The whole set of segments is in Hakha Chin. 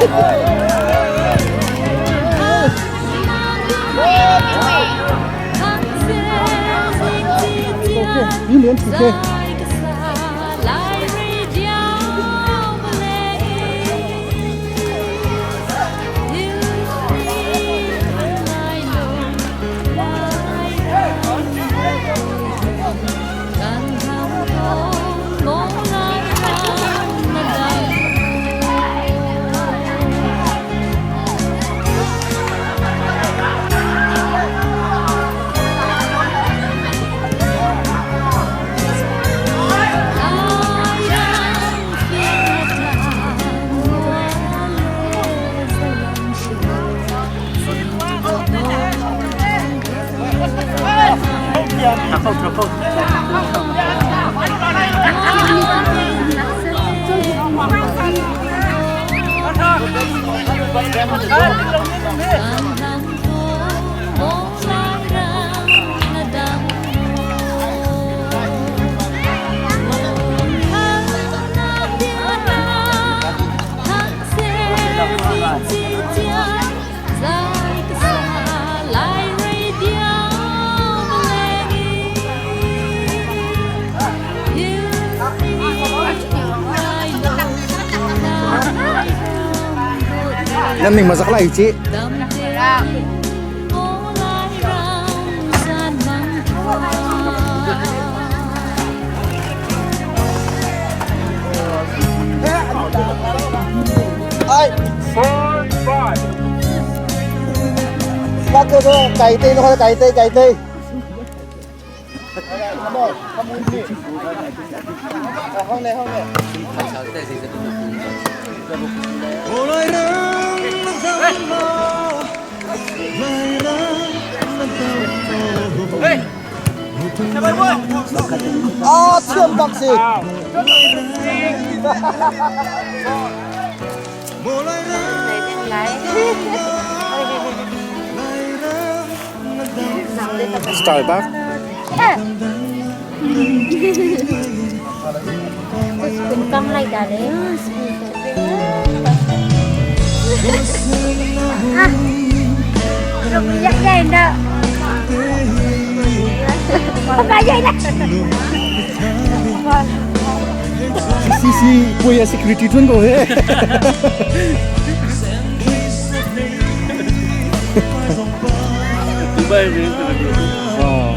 Okay. Nan ning mazak lai ci. Bác cơ cày tê nó cày tê cày tê. Ah, thiam bak si. Style bak. Kam lai da le. Dạ dày nè. Không dày nè. CC puya security thun ko he. Dubai ni. Oh.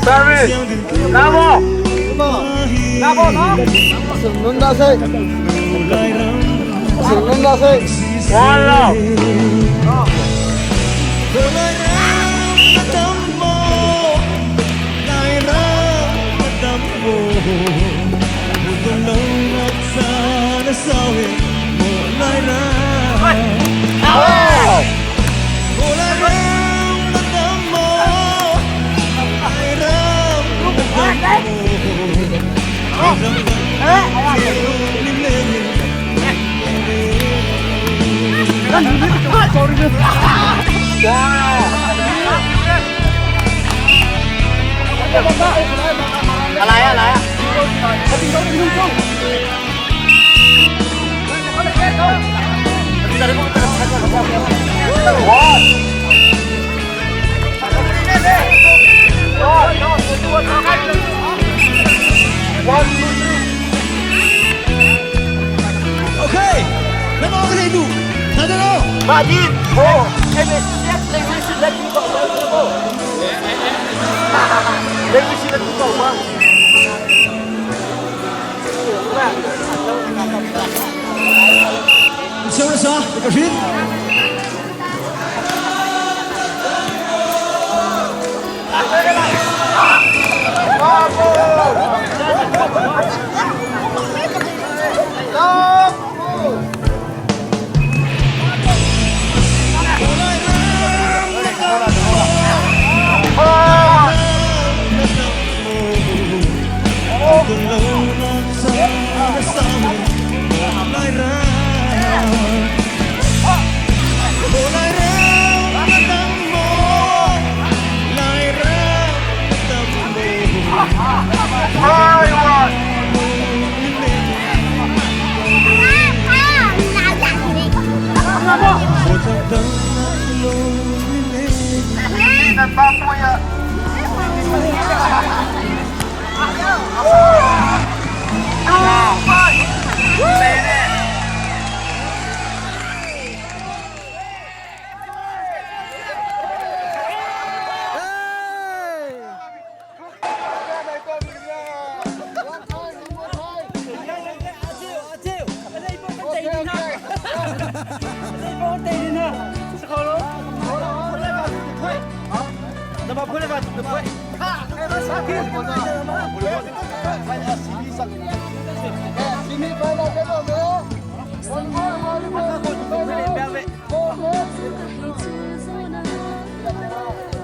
Service. Bravo. Bravo no. Sừng nôn ra xây. Sừng nôn ra xây. One love. 来呀来呀！ Okay နမောကလေးလူဒါတော့ 马蒂，哦，哎，没事，那没事，来听宝宝，那没事，来听宝宝。 ဆောရစာကဖင်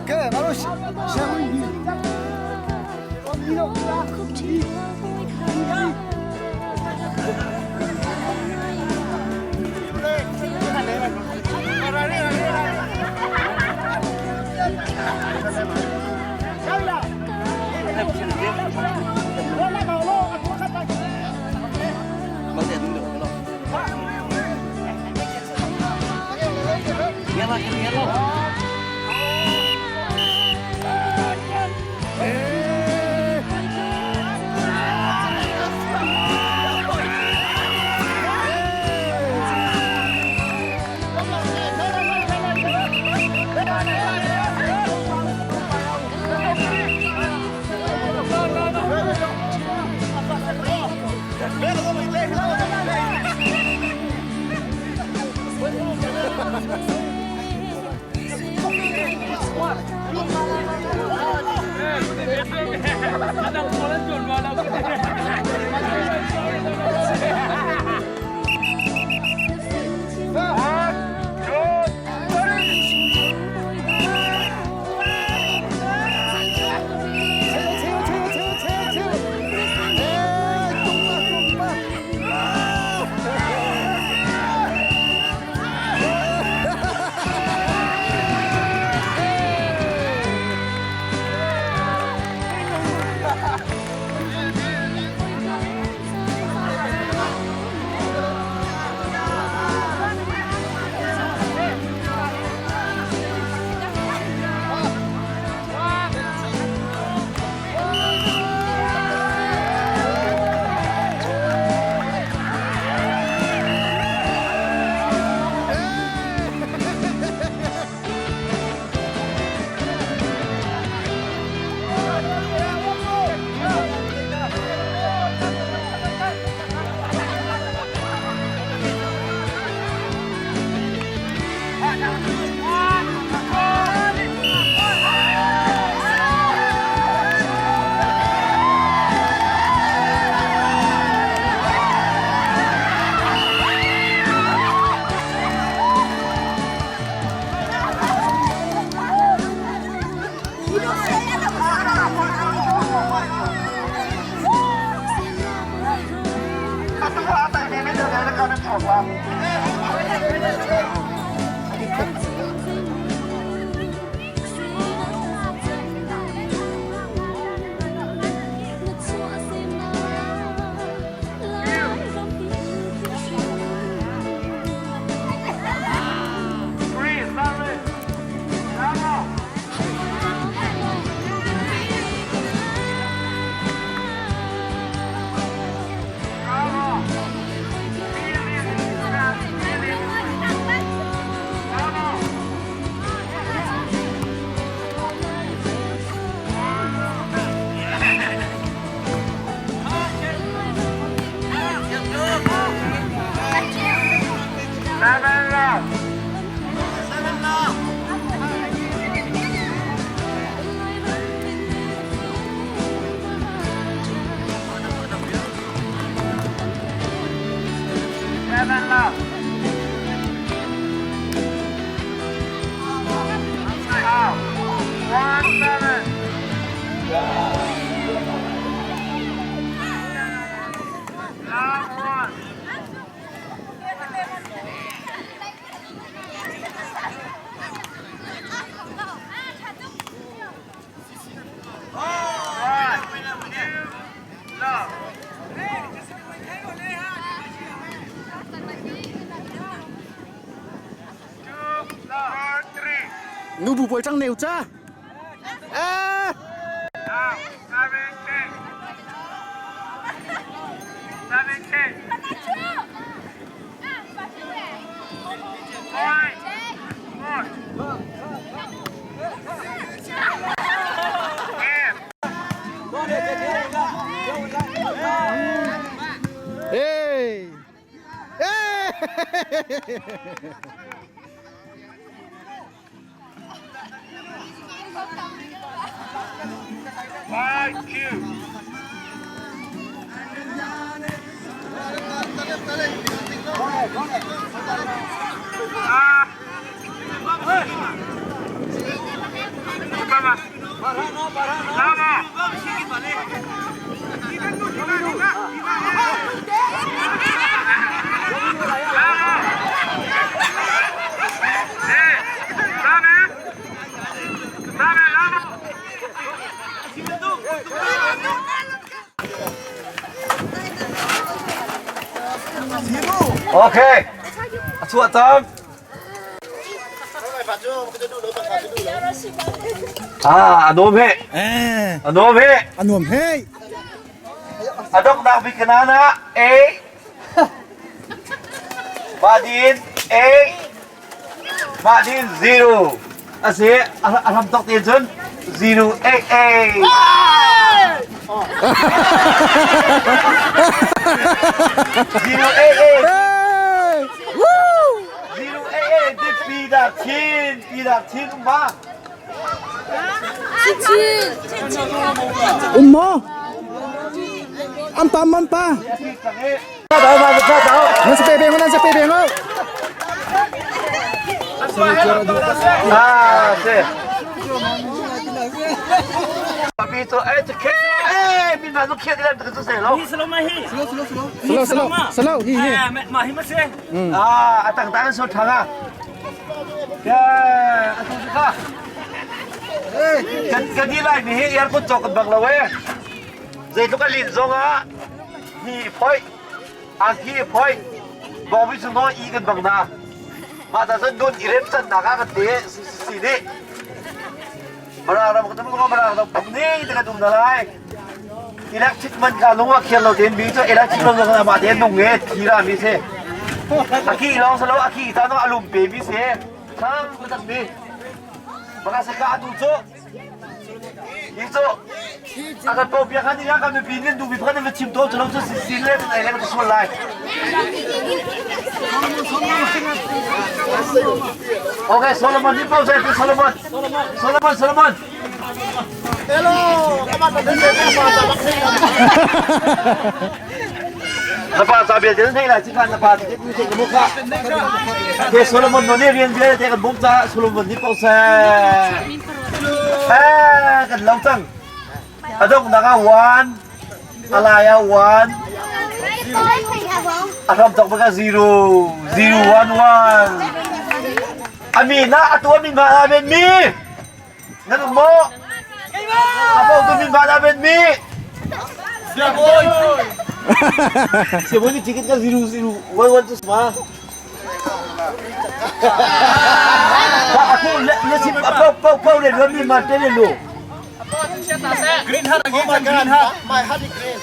ကဲငါတို့ရှမ်းဝင်ပြီ Hãy Nubu pawl cang neu ca. Eh. Hey! Hey! Okay. A chuah cang. Ah, a nuam he. Eh. A nuam he. A nuam he. A donghnak bik kana na A. Mah din A. Mah din 0. A si a hram tok te cun 0 8 8. 0 8 8. Hey! Woo! 0 8 8 ti pi dak chin pi dak chin um ma. Ummo. Am pa man pa. Nan se pe beng nan se pe beng. Ah, si. Papi to eh to khe eh min ma no khe dilam to se lo. Slow slow slow hi hi. Ah, atang tang so thanga. Ya, atu ka. Kan kan di lai mi hi airport chok kan bang lo eh. Zeitluk a lin zong ah hi phoi angki phoi bawmi chung no i kan bang na. Mah ta cun nun i rem can nak ah kan te si nih. Mara ram kan um mara ram bang ni te kan um na lai. Electric man kha lung a khial lo ten bi cu electric man zong mah te nung nge thi ra mi si. Aki long salo aki ta no alum pe mi si. Thang ko tak mi. Baka se ka atu cu. Hi cu a kan po bia khan ina kan mipi nin du bi phan na chim to chu lo chu si si le ai le ka sual lai. Okay, Solomon, ni pause Solomon. Solomon, Solomon. Na pa ca vialte nan theih lai cikhan na pa te theih ka muk ah. Okay, Solomon no nih rian vialte kan bawmh caah Solomon nih ko seh. Eh, kan lo cang. A donghnak ah one, a lai ah one, A hram tok baka 0 0 1 1. Ami na atu ami ma na ben mi. Nan um mo. Apo tu min ma na ben mi. Siaboy. Siaboy ni ticket ka 0 0 1 1 tu semua. Aku le le sim pau pau pau le lo mi ma te le lo. Green hat again, green hat. My heart is green.